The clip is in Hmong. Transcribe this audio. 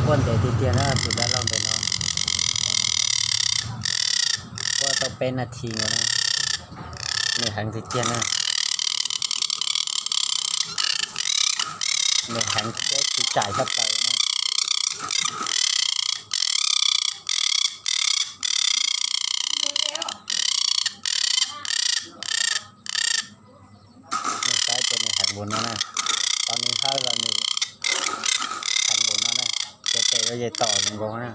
Quaj ntev tiag tiag na tus dab laug ntawm no, quaj tau peb nas this nkaus na. Nws heev tiag tiag na, nws heev thiab tsis kam tshaj plaws na. Nws saib ces nws heev npaum no na, tau nws hawj los nws heev npaum no na, ces tes los ces tom nkaus na.